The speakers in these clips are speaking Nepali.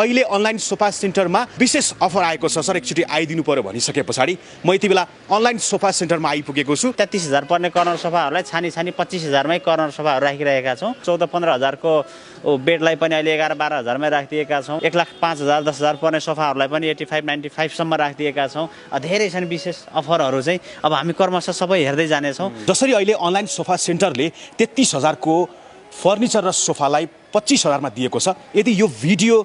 अहिले अनलाइन सोफा सेन्टरमा विशेष अफर आएको छ सर, एकचोटि आइदिनु पर्यो भनिसके पछाडि म यति बेला अनलाइन सोफा सेन्टरमा आइपुगेको छु। 33,000 पर्ने कर्नर सोफाहरूलाई छानी 25,000मै कर्नर सोफाहरू राखिरहेका छौँ। 14-15,000 को बेडलाई पनि अहिले 11-12,000मै राखिदिएका छौँ। 1,05,000 10,000 पर्ने सोफाहरूलाई पनि 85-95 सम्म राखिदिएका छौँ। धेरै छन् विशेष अफरहरू चाहिँ, अब हामी क्रमशः सबै हेर्दै जानेछौँ। जसरी अहिले अनलाइन सोफा सेन्टरले 33,000 को फर्निचर र सोफालाई 25,000 मा दिएको छ, यदि यो भिडियो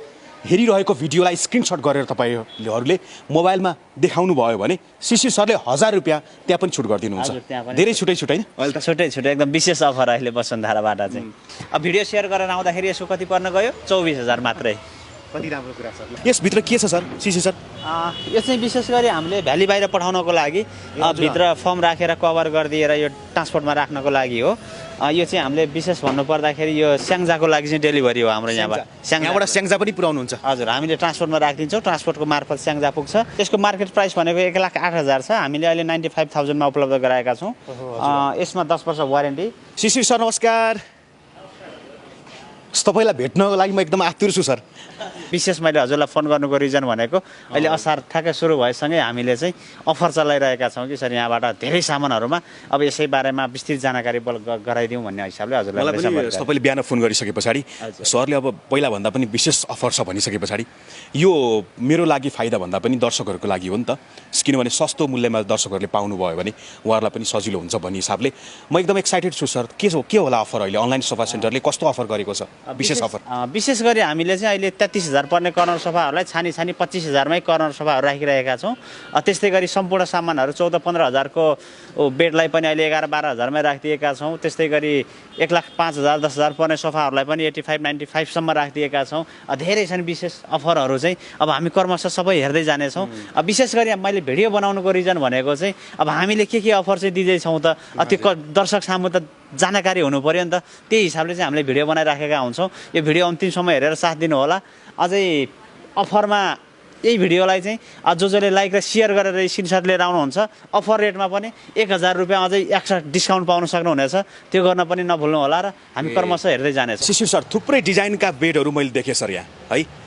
हेरिरहेको भिडियोलाई स्क्रिनशट गरेर तपाईँहरूले मोबाइलमा देखाउनु भयो भने शिशिर सरले 1,000 रुपियाँ त्यहाँ पनि छुट गरिदिनुहुन्छ। धेरै छुटै होइन? अहिले त छुटै एकदम विशेष अफर अहिले वसुन्धराबाट चाहिँ। अब भिडियो सेयर गरेर आउँदाखेरि यसको कति पर्न गयो? 24,000 मात्रै। कति राम्रो कुरा छ। यसभित्र के छ सर शिशिर सर? यो चाहिँ विशेष गरी हामीले भ्याली बाहिर पठाउनको लागि भित्र फर्म राखेर कभर गरिदिएर यो ट्रान्सपोर्टमा राख्नको लागि हो। यो चाहिँ हामीले विशेष भन्नुपर्दाखेरि यो स्याङ्जाको लागि चाहिँ डेलिभरी हो हाम्रो यहाँबाट। यहाँबाट स्याङ्जा पनि पुऱ्याउनुहुन्छ? हजुर, हामीले ट्रान्सपोर्टमा राखिदिन्छौँ। ट्रान्सपोर्टको मार्फत स्याङ्जा पुग्छ। त्यसको मार्केट प्राइस भनेको 1,08,000 छ। हामीले अहिले 95,000 मा उपलब्ध गराएका छौँ। यसमा 10 वर्ष वारेन्टी। शिशिर सर नमस्कार। तपाईँलाई भेट्नको लागि म एकदम आतुर छु सर। विशेष मैले हजुरलाई फोन गर्नुको रिजन भनेको अहिले असार ठ्याक्कै सुरु भएसँगै हामीले चाहिँ अफर चलाइरहेका छौँ कि सर यहाँबाट धेरै सामानहरूमा अब यसै बारेमा विस्तृत जानकारी गराइदिउँ भन्ने हिसाबले हजुरलाई। तपाईँले बिहान फोन गरिसके पछाडि सरले अब पहिलाभन्दा पनि विशेष अफर छ भनिसके पछाडि यो मेरो लागि फाइदा भन्दा पनि दर्शकहरूको लागि हो नि त, किनभने सस्तो मूल्यमा दर्शकहरूले पाउनुभयो भने उहाँहरूलाई पनि सजिलो हुन्छ भन्ने हिसाबले म एकदम एक्साइटेड छु सर। के होला अफर अहिले अनलाइन सोफा सेन्टरले कस्तो अफर गरेको छ? विशेष अफर विशेष गरी हामीले चाहिँ अहिले 33,000 पर्ने कर्नर सोफाहरूलाई छानी 25,000मै कर्नर सोफाहरू राखिरहेका छौँ। त्यस्तै गरी सम्पूर्ण सामानहरू 14-15,000 को बेडलाई पनि अहिले 11-12,000मै राखिदिएका छौँ। त्यस्तै गरी 1,05,000 10,000 पर्ने सोफाहरूलाई पनि 85-95 सम्म राखिदिएका छौँ। धेरै छन् विशेष अफरहरू चाहिँ, अब हामी क्रमशः सबै हेर्दै जानेछौँ। विशेष गरी मैले भिडियो बनाउनुको रिजन भनेको चाहिँ अब हामीले के अफर चाहिँ दिँदैछौँ त त्यो दर्शक सामु त जानकारी हुनु पर्यो नि त। त्यही हिसाबले चाहिँ हामीले भिडियो बनाइराखेका हुन्छौँ। यो भिडियो अन्तिमसम्म हेरेर साथ दिनु होला। अझै अफरमा यही भिडियोलाई चाहिँ जसले लाइक र सेयर गरेर स्क्रिनसट लिएर आउनुहुन्छ अफर रेटमा पनि 1,000 रुपियाँ अझै एक्स्ट्रा डिस्काउन्ट पाउन सक्नुहुनेछ। त्यो गर्न पनि नभुल्नु होला र हामी क्रमशः हेर्दै जानेछौँ। शिशिर सर थुप्रै डिजाइनका बेडहरू मैले देखेँ सर यहाँ है।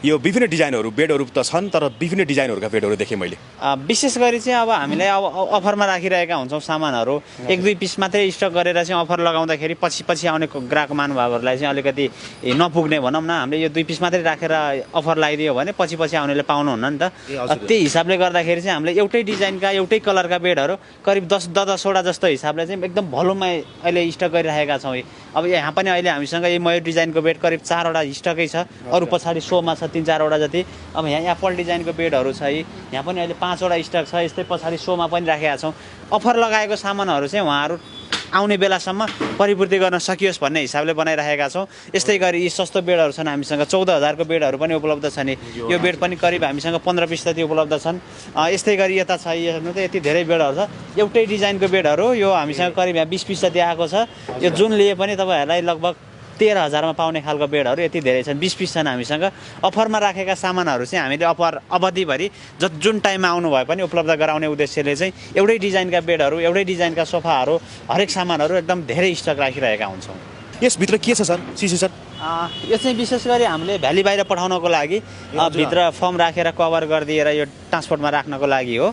यो विभिन्न डिजाइनहरू बेडहरू त छन् तर विभिन्न डिजाइनहरूका बेडहरू देखेँ मैले। विशेष गरी चाहिँ अब हामीले अब अफरमा राखिरहेका हुन्छौँ सामानहरू। 1-2 पिस मात्रै स्टक गरेर चाहिँ अफर लगाउँदाखेरि पछि आउने ग्राहक महानुभावहरूलाई चाहिँ अलिकति नपुग्ने भनौँ न, हामीले यो 2 पिस मात्रै राखेर अफर लगाइदियो भने पछि आउनेले पाउनुहुन्न नि त। त्यही हिसाबले गर्दाखेरि चाहिँ हामीले एउटै डिजाइनका एउटै कलरका बेडहरू करिब 10-10वटा जस्तो हिसाबले चाहिँ एकदम भलुमै अहिले स्टक गरिरहेका छौँ। अब यहाँ पनि अहिले हामीसँग यो मयूर डिजाइनको बेड करिब 4वटा स्टकै छ। अरू पछाडि सोमा छ 3-4वटा जति। अब यहाँ एप्पल डिजाइनको बेडहरू छ, यहाँ पनि अहिले 5वटा स्टक छ। यस्तै पछाडि सोमा पनि राखेका छौँ। अफर लगाएको सामानहरू चाहिँ उहाँहरू आउने बेलासम्म परिपूर्ति गर्न सकियोस् भन्ने हिसाबले बनाइरहेका छौँ। यस्तै गरी यी सस्तो बेडहरू छन् हामीसँग 14,000 को बेडहरू पनि उपलब्ध छन्। यो बेड पनि करिब हामीसँग 15 पिस जति उपलब्ध छन्। यस्तै गरी यता छ हेर्नु त यति धेरै बेडहरू छ। एउटै डिजाइनको बेडहरू यो हामीसँग करिब यहाँ 20 पिस जति आएको छ। यो जुन लिए पनि तपाईँहरूलाई लगभग 13,000 मा पाउने खालको बेडहरू यति धेरै छन्। 20 पिस छन् हामीसँग। अफरमा राखेका सामानहरू चाहिँ हामीले अफर अवधिभरि जुन टाइममा आउनु भए पनि उपलब्ध गराउने उद्देश्यले चाहिँ एउटै डिजाइनका बेडहरू एउटै डिजाइनका सोफाहरू हरेक सामानहरू एकदम धेरै स्टक राखिरहेका हुन्छौँ। यसभित्र के छ सर शिशिर सर? यो चाहिँ विशेष गरी हामीले भ्याली बाहिर पठाउनको लागि भित्र फर्म राखेर कभर गरिदिएर यो ट्रान्सपोर्टमा राख्नको लागि हो।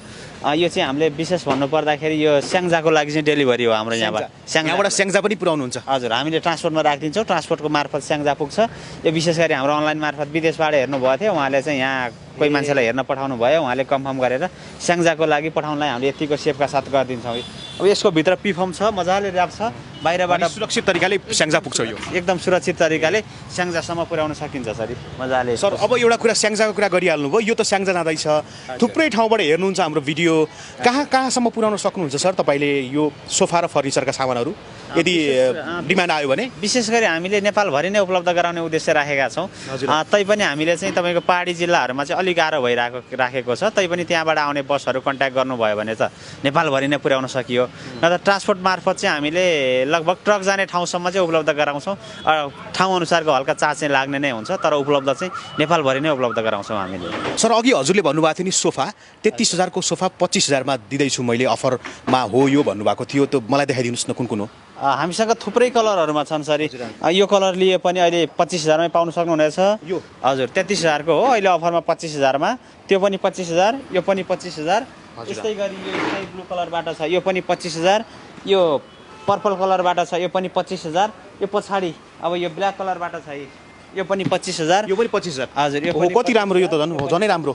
यो चाहिँ हामीले विशेष भन्नुपर्दाखेरि यो स्याङ्जाको लागि चाहिँ डेलिभरी हो हाम्रो यहाँबाट। यहाँबाट स्याङ्जा पनि पुऱ्याउनुहुन्छ? हजुर, हामीले ट्रान्सपोर्टमा राखिदिन्छौँ। ट्रान्सपोर्टको मार्फत स्याङ्जा पुग्छ। यो विशेष गरी हाम्रो अनलाइन मार्फत विदेशबाट हेर्नुभएको थियो, उहाँले चाहिँ यहाँ कोही मान्छेलाई हेर्न पठाउनु भयो, उहाँले कन्फर्म गरेर स्याङ्जाको लागि पठाउनलाई हामीले यतिको सेपका साथ गरिदिन्छौँ। अब यसको भित्र पिफर्म छ, मजाले ऱ्याप छ, बाहिरबाट सुरक्षित तरिकाले स्याङ्जा पुग्छ। यो एकदम सुरक्षित तरिकाले स्याङ्जासम्म पुर्याउन सकिन्छ सर मजाले। सर अब एउटा कुरा स्याङ्जाको कुरा गरिहाल्नु भयो, यो त स्याङ्जा जाँदैछ, थुप्रै ठाउँबाट हेर्नुहुन्छ हाम्रो भिडियो, कहाँसम्म पुर्याउन सक्नुहुन्छ सर तपाईँले यो सोफा र फर्निचरका सामानहरू यदि डिमान्ड आयो भने? विशेष गरी हामीले नेपालभरि नै उपलब्ध गराउने उद्देश्य राखेका छौँ। तैपनि हामीले चाहिँ तपाईँको पहाडी जिल्लाहरूमा चाहिँ अलिक गाह्रो राखेको छ। तैपनि त्यहाँबाट आउने बसहरू कन्ट्याक्ट गर्नुभयो भने त नेपालभरि नै पुर्याउन सकियो। नत्र ट्रान्सपोर्ट मार्फत चाहिँ हामीले लगभग ट्रक जाने ठाउँसम्म चाहिँ उपलब्ध गराउँछौँ। ठाउँ अनुसारको हल्का चार्ज चाहिँ लाग्ने नै हुन्छ, तर उपलब्ध चाहिँ नेपालभरि नै उपलब्ध गराउँछौँ हामीले। सर अघि हजुरले भन्नुभएको थियो नि सोफा 33,000 को सोफा 25,000 मा दिँदैछु मैले अफरमा हो यो भन्नुभएको थियो, त मलाई देखाइदिनुहोस् न कुन हो? हामीसँग थुप्रै कलरहरूमा छन् सरी यो कलर लिए पनि अहिले 25,000मै पाउन सक्नुहुनेछ यो हजुर 33,000 को हो अहिले अफरमा 25,000मा त्यो पनि 25,000 यो पनि 25,000 यस्तै गरी यो स्काई ब्लू कलरबाट छ यो पनि 25,000 यो पर्पल कलरबाट छ यो पनि 25,000 यो पछाडि अब यो ब्ल्याक कलरबाट छ यो पनि 25,000 यो पनि 25,000 हजुर यो पनि कति राम्रो यो त झनै राम्रो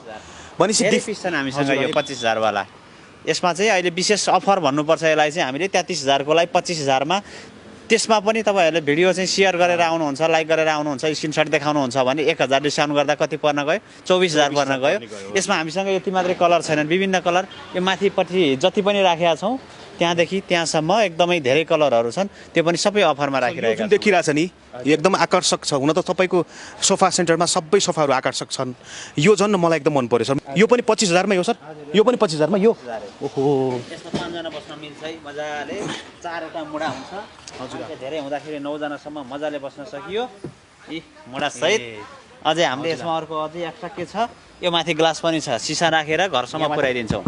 भनेपछि धेरै पिस छन् हामीसँग यो 25,000 वाला यसमा चाहिँ अहिले विशेष अफर भन्नुपर्छ यसलाई चाहिँ हामीले 33,000 को लागि 25,000मा त्यसमा पनि तपाईँहरूले भिडियो चाहिँ सेयर गरेर आउनुहुन्छ लाइक गरेर आउनुहुन्छ स्क्रिनसट देखाउनुहुन्छ भने 1,000 डिस्काउन्ट गर्दा कति पर्न गयो 24,000 पर्न गयो यसमा हामीसँग यति मात्रै कलर छैनन् विभिन्न कलर यो माथिपट्टि जति पनि राखेका छौँ त्यहाँदेखि त्यहाँसम्म एकदमै धेरै कलरहरू छन् त्यो पनि सबै अफरमा राखिरहेका जुन देखिरहेछ नि एकदम आकर्षक छ हुन त तपाईँको सोफा सेन्टरमा सबै सोफाहरू आकर्षक छन् यो झन् मलाई एकदम मन पर्यो सर यो पनि 25,000मा हो सर यो पनि 25,000मा यो ओहो यसमा 5 जना बस्न मिल्छ है मजाले 4वटा मुढा हुन्छ हजुर धेरै हुँदाखेरि 9 जनासम्म मजाले बस्न सकियो यी मुढा सहित अझै हामीले यसमा अर्को अझै एक्स्ट्रा के छ यो माथि ग्लास पनि छ सिसा राखेर घरसम्म पुर्याइदिन्छौँ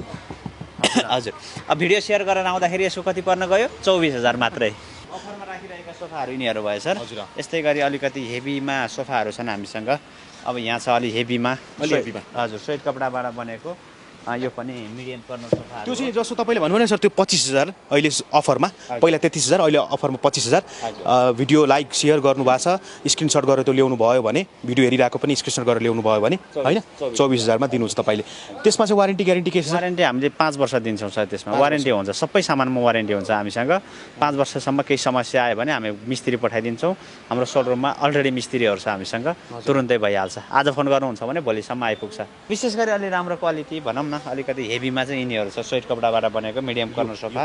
हजुर अब भिडियो सेयर गरेर आउँदाखेरि यसको कति पर्न गयो 24,000 मात्रै अफरमा राखिरहेका सोफाहरू यिनीहरू भयो सर यस्तै गरी अलिकति हेभीमा सोफाहरू छन् हामीसँग अब यहाँ छ अलि हेभीमा हजुर स्वेट कपडाबाट बनेको यो पनि मिडियम कर्नर सोफा त्यो चाहिँ जस्तो तपाईँले भन्नुभयो नि सर त्यो 25,000 अहिले अफरमा पहिला 33,000 अहिले अफरमा 25,000 भिडियो लाइक सेयर गर्नुभएको छ स्क्रिनसट गरेर त्यो ल्याउनु भयो भने भिडियो हेरिरहेको पनि स्क्रिनसट गरेर ल्याउनु भयो भने होइन 24,000मा दिनुहुन्छ तपाईँले त्यसमा चाहिँ वारेन्टी ग्यारेन्टी के छ वारेन्टी हामीले 5 वर्ष दिन्छौँ सर त्यसमा वारेन्टी हुन्छ सबै सामानमा वारेन्टी हुन्छ हामीसँग 5 वर्षसम्म केही समस्या आयो भने हामी मिस्त्री पठाइदिन्छौँ हाम्रो सोरुममा अलरेडी मिस्त्रीहरू छ हामीसँग तुरुन्तै भइहाल्छ आज फोन गर्नुहुन्छ भने भोलिसम्म आइपुग्छ विशेष गरी अलि राम्रो क्वालिटी भनौँ न अलिकति हेभीमा चाहिँ यिनीहरू छ स्वेट कपडाबाट बनेको मिडियम कर्नर सोफा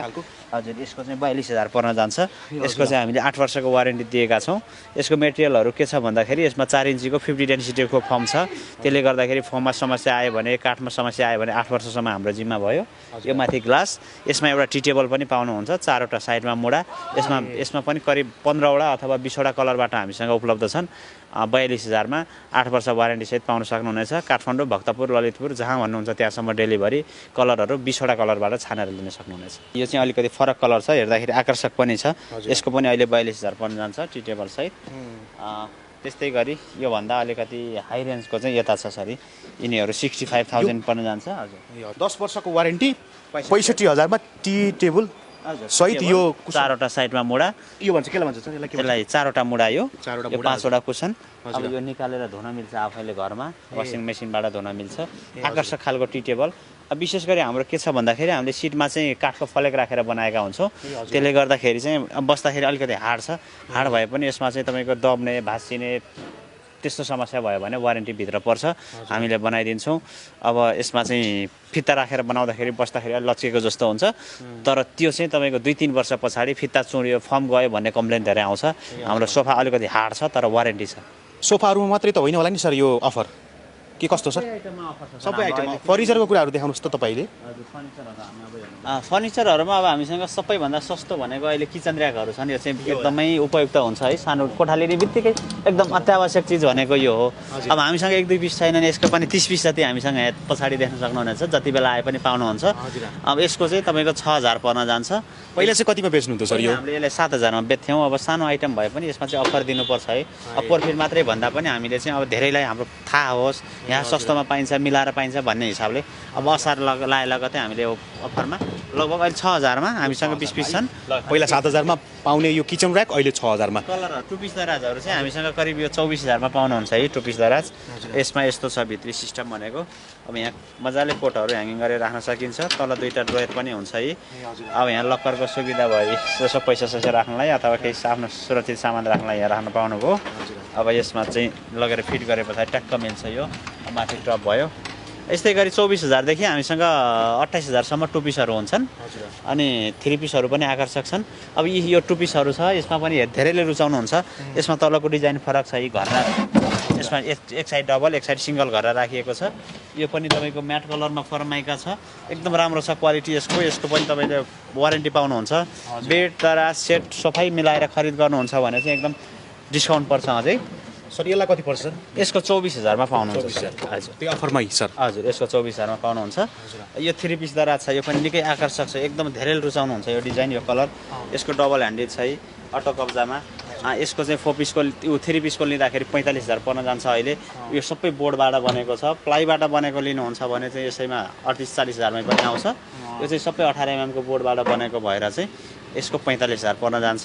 हजुर यसको चाहिँ 42,000 पर्न जान्छ यसको चाहिँ हामीले 8 वर्षको वारेन्टी दिएका छौँ यसको मेटेरियलहरू के छ भन्दाखेरि यसमा 4 इन्चीको 50 डेन्सिटीको फर्म छ त्यसले गर्दाखेरि फर्ममा समस्या आयो भने काठमा समस्या आयो भने 8 वर्षसम्म हाम्रो जिम्मा भयो यो माथि ग्लास यसमा एउटा टी टेबल पनि पाउनुहुन्छ 4वटा साइडमा मुढा यसमा पनि करिब 15वटा अथवा 20वटा कलरबाट हामीसँग उपलब्ध छन् 42,000मा 8 वर्ष वारेन्टी सहित पाउन सक्नुहुनेछ काठमाडौँ भक्तपुर ललितपुर जहाँ भन्नुहुन्छ त्यहाँसम्म डेलिभरी कलरहरू 20वटा कलरबाट छानेर लिन सक्नुहुनेछ यो चाहिँ अलिकति फरक कलर छ हेर्दाखेरि आकर्षक पनि छ यसको पनि अहिले 42,000 पर्न जान्छ टी टेबल सहित त्यस्तै गरी योभन्दा अलिकति हाई रेन्जको चाहिँ यता छ सरी यिनीहरू 65,000 पर्न जान्छ हजुर 10 वर्षको वारेन्टी 65,000मा टी टेबल सहित यो 4वटा साइडमा मुढा यो भन्छ केलाई भन्छ सर यसलाई 4वटा मुढा यो 5वटा कुसन अब यो निकालेर धुन मिल्छ आफैले घरमा वासिङ मेसिनबाट धुन मिल्छ आकर्षक खालको टी टेबल विशेष गरी हाम्रो के छ भन्दाखेरि हामीले सिटमा चाहिँ काठको फलेक राखेर बनाएका हुन्छौँ त्यसले गर्दाखेरि चाहिँ बस्दाखेरि अलिकति हार्ड छ हार्ड भए पनि यसमा चाहिँ तपाईँको दब्ने भाँचिने त्यस्तो समस्या भयो भने वारेन्टी भित्र पर्छ हामीले बनाइदिन्छौँ अब यसमा चाहिँ फित्ता राखेर बनाउँदाखेरि बस्दाखेरि अलि लचकेको जस्तो हुन्छ तर त्यो चाहिँ तपाईँको 2-3 वर्ष पछाडि फित्ता चुँडियो फर्म गयो भन्ने कम्प्लेन धेरै आउँछ हाम्रो सोफा अलिकति हार्ड छ तर वारेन्टी छ सोफाहरूमा मात्रै त होइन होला नि सर यो अफर के कस्तो सर सबै आइटम फर्निचरको कुराहरू देखाउनुहोस् त तपाईँले फर्निचरहरूमा अब हामीसँग सबैभन्दा सस्तो भनेको अहिले किचन ऱ्याकहरू छन् यो चाहिँ एकदमै उपयुक्त हुन्छ है सानो कोठा लिने बित्तिकै एकदम अत्यावश्यक चिज भनेको यो हो अब हामीसँग 1-2 पिस छैनन् यसको पनि 30 पिस जति हामीसँग पछाडि देख्न सक्नुहुनेछ जति बेला आए पनि पाउनुहुन्छ अब यसको चाहिँ तपाईँको 6,000 पर्न जान्छ पहिला चाहिँ कतिमा बेच्नुहुन्थ्यो सर यो हामीले यसलाई 7,000मा बेच्थ्यौँ अब सानो आइटम भए पनि यसमा चाहिँ अफर दिनुपर्छ है अब प्रफिट मात्रै भन्दा पनि हामीले चाहिँ अब धेरैलाई हाम्रो थाहा होस् यहाँ सस्तोमा पाइन्छ मिलाएर पाइन्छ भन्ने हिसाबले अब असार लाए लगतै हामीले अफरमा लगभग अहिले 6,000मा हामीसँग 20 पिस छन् पहिला 7,000मा पाउने यो किचन ऱ्याक अहिले 6,000मा कलर 2 पिस दराजहरू चाहिँ हामीसँग करिब यो 24,000मा पाउनुहुन्छ है 2 पिस दराज यसमा यस्तो छ भित्री सिस्टम भनेको अब यहाँ मजाले कोटहरू ह्याङ्गिङ गरेर राख्न सकिन्छ तल 2टा ड्रोयर पनि हुन्छ है अब यहाँ लकरको सुविधा भयो यसो पैसा सैसा राख्नलाई अथवा केही आफ्नो सुरक्षित सामान राख्नलाई यहाँ राख्न पाउनुभयो अब यसमा चाहिँ लगेर फिट गरे पछाडि ट्याक्क मिल्छ यो माथि टप भयो यस्तै गरी 24,000 देखि हामीसँग 28,000 सम्म 2 पिसहरू हुन्छन् अनि 3 पिसहरू पनि आकर्षक छन् अब यो 2 पिसहरू छ यसमा पनि धेरैले रुचाउनुहुन्छ यसमा तलको डिजाइन फरक छ यी घरमा यसमा एक साइड डबल एक साइड सिङ्गल गरेर राखिएको छ यो पनि तपाईँको म्याट कलरमा फर्माइका छ एकदम राम्रो छ क्वालिटी यसको पनि तपाईँले वारेन्टी पाउनुहुन्छ बेड दराज सेट सबै मिलाएर खरिद गर्नुहुन्छ भने चाहिँ एकदम डिस्काउन्ट पर्छ अझै सर यसलाई कति पर्छ सर? यसको 24,000 मा पाउनुहुन्छ सर। हजुर त्यो अफरमै सर? हजुर यसको 24,000 मा पाउनुहुन्छ। यो 3 पिस दराज छ, यो पनि निकै आकर्षक छ, एकदम धेरै रुचाउनुहुन्छ यो डिजाइन, यो कलर। यसको डबल ह्यान्डेड छ है, अटो कब्जामा। यसको चाहिँ 4 पिसको 3 पिसको लिँदाखेरि 45,000 पर्न जान्छ अहिले। यो सबै बोर्डबाट बनेको छ, प्लाईबाट बनेको लिनुहुन्छ भने चाहिँ यसैमा 38-40,000 मै पनि आउँछ। यो चाहिँ सबै 18 mm को बोर्डबाट बनेको भएर चाहिँ यसको 45,000 पर्न जान्छ।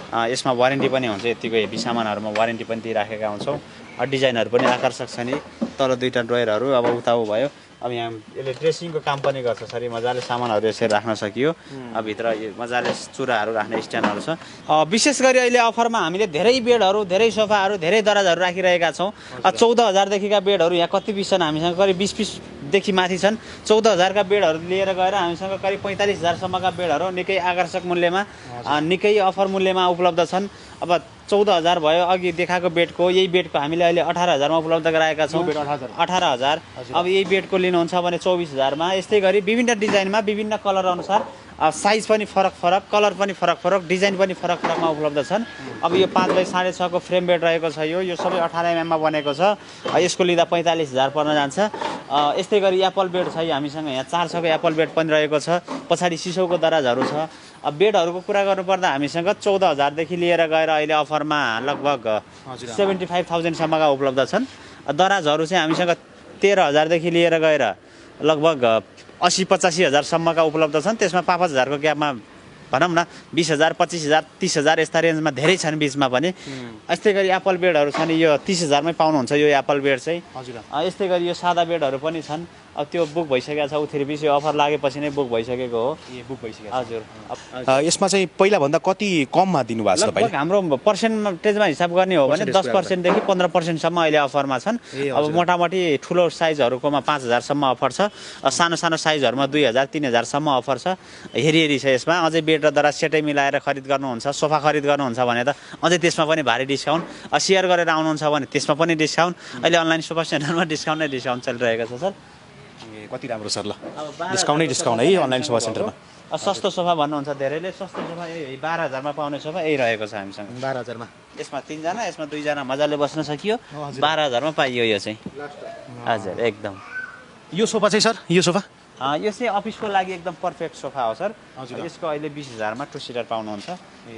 यसमा वारेन्टी पनि हुन्छ, यतिको हेभी सामानहरूमा वारेन्टी पनि दिइराखेका हुन्छौँ। डिजाइनहरू पनि आकर्षक छ नि, तल 2टा ड्रोयरहरू अब उताउ भयो। अब यहाँ यसले ड्रेसिङको काम पनि गर्छ सर, मजाले सामानहरू यसरी राख्न सकियो। अब भित्र यो मजाले चुराहरू राख्ने स्ट्यान्डहरू छ। विशेष गरी अहिले अफरमा हामीले धेरै बेडहरू, धेरै सोफाहरू, धेरै दराजहरू राखिरहेका छौँ। 14,000 देखिका बेडहरू यहाँ कति पिस छन् हामीसँग? करिब 20 पिसदेखि माथि छन्। 14,000 का बेडहरू लिएर गएर हामीसँग करिब 45,000 सम्मका बेडहरू निकै आकर्षक मूल्यमा, निकै अफर मूल्यमा उपलब्ध छन्। अब 14,000 भयो, अघि देखाएको बेडको, यही बेडको हामीले अहिले 18,000 मा उपलब्ध गराएका छौँ। 18,000। अब यही बेडको लिनुहुन्छ भने 24,000 मा। यस्तै गरी विभिन्न डिजाइनमा, विभिन्न कलर अनुसार, साइज पनि फरक फरक, कलर पनि फरक फरक, डिजाइन पनि फरक फरकमा उपलब्ध छन्। अब यो 5 बाई 6.5 को फ्रेम बेड रहेको छ, यो सबै 18 mm मा बनेको छ। यसको लिँदा 45,000 पर्न जान्छ। यस्तै गरी एप्पल बेड छ हामीसँग, यहाँ 4 छको एप्पल बेड पनि रहेको छ। पछाडि सिसौको दराजहरू छ। बेडहरूको कुरा गर्नुपर्दा हामीसँग 14,000 देखि लिएर गएर अहिले अफरमा लगभग 75,000 सम्मका उपलब्ध छन्। दराजहरू चाहिँ हामीसँग 13,000 देखि लिएर गएर लगभग 80-85,000 सम्मका उपलब्ध छन्। त्यसमा 5,000 को ग्यापमा भनौँ न 20,000, 25,000, 30,000 यस्ता रेन्जमा धेरै छन् बिचमा पनि। यस्तै गरी एप्पल बेडहरू छन्, यो 30,000 मै पाउनुहुन्छ यो एप्पल बेड चाहिँ। यस्तै गरी यो सादा बेडहरू पनि छन्। अब त्यो बुक भइसकेको छ, 3 पिस यो अफर लागेपछि नै बुक भइसकेको हो। बुक भइसकेको हजुर। यसमा चाहिँ पहिलाभन्दा कति कममा दिनुभएको छ लगभग हाम्रो पर्सेन्टेजमा हिसाब गर्ने हो भने 10% देखि 15% सम्म अहिले अफरमा छन्। अब मोटामोटी ठुलो साइजहरूकोमा 5,000 सम्म अफर छ, सानो सानो साइजहरूमा 2,000, 3,000 सम्म अफर छ। हेरी छ यसमा। अझै बेड र दराज सेटै मिलाएर खरिद गर्नुहुन्छ, सोफा खरिद गर्नुहुन्छ भने त अझै त्यसमा पनि भारी डिस्काउन्ट। सेयर गरेर आउनुहुन्छ भने त्यसमा पनि डिस्काउन्ट। अहिले अनलाइन सोफा सेन्टरमा डिस्काउन्ट चलिरहेको छ सर। कति राम्रो सर, ल डिस्काउन्ट है अनलाइन सोफा सेन्टरमा। सस्तो सोफा भन्नुहुन्छ धेरैले, सस्तो सोफा यही 12,000 मा पाउने सोफा यही रहेको छ हामीसँग। 12,000 मा यसमा 3 जना, यसमा 2 जना मजाले बस्न सकियो। 12,000 मा पाइयो यो चाहिँ। हजुर एकदम। यो सोफा चाहिँ सर, यो सोफा यो चाहिँ अफिसको लागि एकदम पर्फेक्ट सोफा हो सर। यसको अहिले 20,000 मा 2 सिटर पाउनुहुन्छ।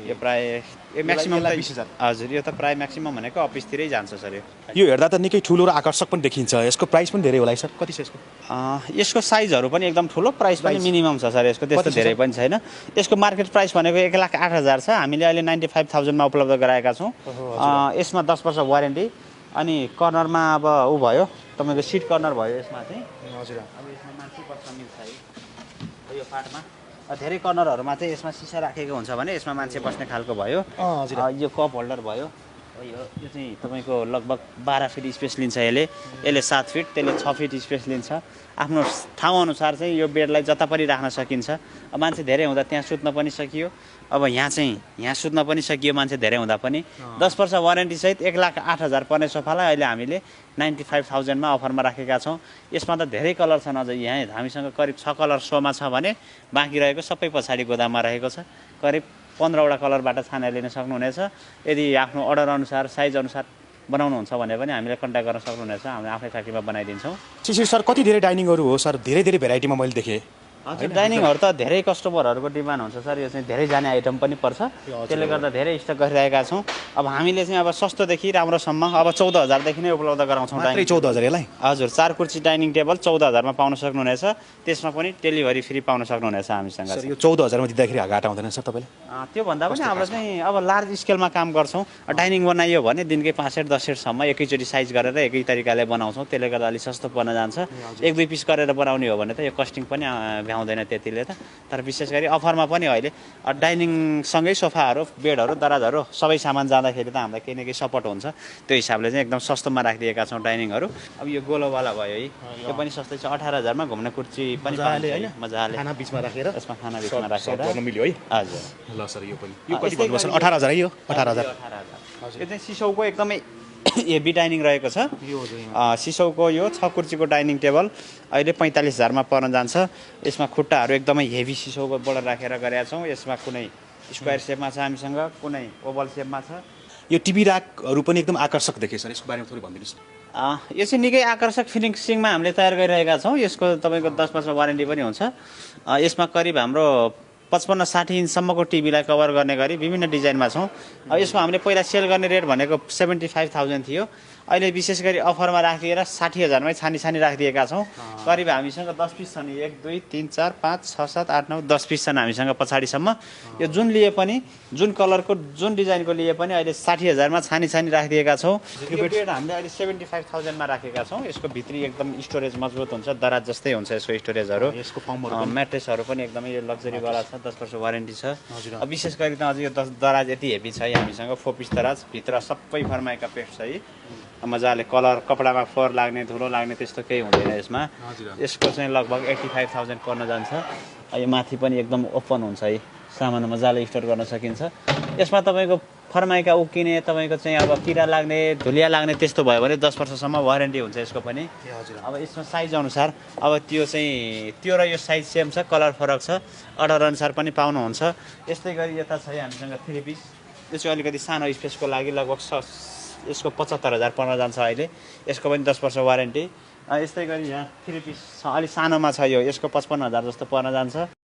यो प्राय यो म्याक्सिमम 20,000। हजुर, यो त प्राय म्याक्सिमम भनेको अफिसतिरै जान्छ सर। यो हेर्दा त निकै ठुलो र आकर्षक पनि देखिन्छ। यसको प्राइस पनि धेरै होला है सर? कति छ यसको? यसको साइजहरू पनि एकदम ठुलो, प्राइस पनि मिनिमम छ सर यसको, त्यस्तो धेरै पनि छैन। यसको मार्केट प्राइस भनेको 1,08,000 छ। हामीले अहिले 95,000 मा उपलब्ध गराएका छौँ। यसमा 10 वर्ष वारेन्टी। अनि कर्नरमा अब ऊ भयो तपाईँको सिट कर्नर भयो यसमा चाहिँ। हजुर। अब यसमा मान्छे बस्न मिल्छ है यो पार्टमा। धेरै कर्नरहरूमा चाहिँ यसमा सिसा राखेको हुन्छ भने यसमा मान्छे बस्ने खालको भयो। यो कप होल्डर भयो। यो चाहिँ तपाईँको लगभग 12 फिट स्पेस लिन्छ यसले 7 फिट, त्यसले 6 फिट स्पेस लिन्छ। आफ्नो ठाउँअनुसार चाहिँ यो बेडलाई जता पनि राख्न सकिन्छ। अब मान्छे धेरै हुँदा त्यहाँ सुत्न पनि सकियो। अब यहाँ सुत्न पनि सकियो मान्छे धेरै हुँदा पनि। 10 वर्ष वारेन्टी सहित 1,08,000 पर्ने सोफालाई अहिले हामीले 95,000 मा अफरमा राखेका छौँ। यसमा त धेरै कलर छन् अझै। यहाँ हामीसँग करिब 6 कलर सोमा छ भने बाँकी रहेको सबै पछाडि गोदाममा रहेको छ। करिब 15वटा कलरबाट छानेर लिन सक्नुहुनेछ। यदि आफ्नो अर्डर अनुसार, साइज अनुसार बनाउनुहुन्छ भने पनि हामीले कन्ट्याक्ट गर्न सक्नुहुनेछ। हामीले आफ्नै फ्याक्ट्रीमा बनाइदिन्छौँ। सर कति धेरै डाइनिङहरू हो सर? धेरै भेराइटीमा मैले देखेँ। हजुर, डाइनिङहरू त धेरै कस्टमरहरूको डिमान्ड हुन्छ सर। यो चाहिँ धेरै जाने आइटम पनि पर्छ, त्यसले गर्दा धेरै स्टक गरिरहेका छौँ। अब हामीले चाहिँ अब सस्तोदेखि राम्रोसम्म अब 14,000 देखि नै उपलब्ध गराउँछौँ। डाइनिङ 14,000 यसलाई? हजुर, 4 कुर्सी डाइनिङ टेबल 14,000 मा पाउन सक्नुहुनेछ। त्यसमा पनि डेलिभरी फ्री पाउन सक्नुहुनेछ हामीसँग। सर यो 14,000 मा दिँदाखेरि घाटा हुँदैन सर तपाईँले? त्यो भन्दा पनि हाम्रो चाहिँ अब लार्ज स्केलमा काम गर्छौँ। डाइनिङ बनाइयो भने दिनकै 5 सेट 10 सेटसम्म एकैचोटि साइज गरेर एकै तरिकाले बनाउँछौँ। त्यसले गर्दा अलिक सस्तो पर्न जान्छ। 1-2 पिस गरेर बनाउने हो भने त यो कस्टिङ पनि भ्याउँदैन त्यतिले त। तर विशेष गरी अफरमा पनि अहिले डाइनिङसँगै सोफाहरू, बेडहरू, दराजहरू सबै सामान जाँदाखेरि त हामीलाई केही न केही सपोर्ट हुन्छ। त्यो हिसाबले चाहिँ एकदम सस्तोमा राखिदिएका छौँ डाइनिङहरू। अब यो गोलोवाला भयो है, यो पनि सस्तै छ। 18,000 मा घुम्ने कुर्सी पनि पाइन्छ मजाले। खाना बिचमा राखेर, यसमा खाना बिचमा राखेर मिल्यो है। हजुर। ल सर यो पनि यो कति भन्नुभयो सर? 18,000 है यो? 18,000। यो चाहिँ सिसौको एकदमै हेभी डाइनिङ रहेको छ। सिसौको यो 6 कुर्सीको डाइनिङ टेबल अहिले 45,000 मा पर्न जान्छ। यसमा खुट्टाहरू एकदमै हेभी सिसौको बोर्डर राखेर गरेका छौँ। यसमा कुनै स्क्वायर सेपमा छ हामीसँग, कुनै ओभल सेपमा छ। यो टिभी ऱ्याकहरू पनि एकदम आकर्षक देखेँ सर, यसको बारेमा थोरै भनिदिनुहोस् न। यो चाहिँ निकै आकर्षक फिनिसिङमा हामीले तयार गरिरहेका छौँ। यसको तपाईँको 10 वर्ष वारेन्टी पनि हुन्छ। यसमा करिब हाम्रो 55-60 इन्चसम्मको टिभीलाई कभर गर्ने गरी विभिन्न डिजाइनमा छौँ। यसको हामीले पहिला सेल गर्ने रेट भनेको 75,000 थियो। अहिले विशेष गरी अफरमा राखिदिएर 60,000मै छानी राखिदिएका छौँ। करिब हामीसँग 10 पिस छन्। 1 2 3 4 5 6 7 8 9 10 पिस छन् हामीसँग पछाडिसम्म। यो जुन लिए पनि, जुन कलरको, जुन डिजाइनको लिए पनि अहिले 60,000मा छानी राखिदिएका छौँ। यो बेड हामीले अहिले 75,000मा राखेका छौँ। यसको भित्री एकदम स्टोरेज मजबुत हुन्छ, दराज जस्तै हुन्छ यसको स्टोरेजहरू। यसको फर्महरू म्याट्रेसहरू पनि एकदमै लग्जरीवाला छ, 10 वर्ष वारेन्टी छ। विशेष गरी त अझ यो दराज यति हेभी छ हामीसँग, 4 पिस दराज, भित्र सबै फर्माइका पेस्ट छ। मजाले कलर, कपडामा फोहोर लाग्ने, धुलो लाग्ने त्यस्तो केही हुँदैन यसमा। यसको चाहिँ लगभग 85,000 पर्न जान्छ। यो माथि पनि एकदम ओपन हुन्छ है, सामान मजाले स्टोर गर्न सकिन्छ। यसमा तपाईँको फर्माइका उक्किने, तपाईँको चाहिँ अब किरा लाग्ने, धुलिया लाग्ने त्यस्तो भयो भने 10 वर्षसम्म वारेन्टी हुन्छ यसको पनि। अब यसमा साइज अनुसार अब त्यो र यो साइज सेम छ, कलर फरक छ, अर्डर अनुसार पनि पाउनुहुन्छ। यस्तै गरी यता छ हामीसँग 3 पिस। यो चाहिँ अलिकति सानो स्पेसको लागि लगभग यसको 75,000 पर्न जान्छ अहिले। यसको पनि 10 वर्ष वारेन्टी। यस्तै गरी यहाँ 3 पिस छ, अलिक सानोमा छ यो, यसको 55,000 जस्तो पर्न जान्छ।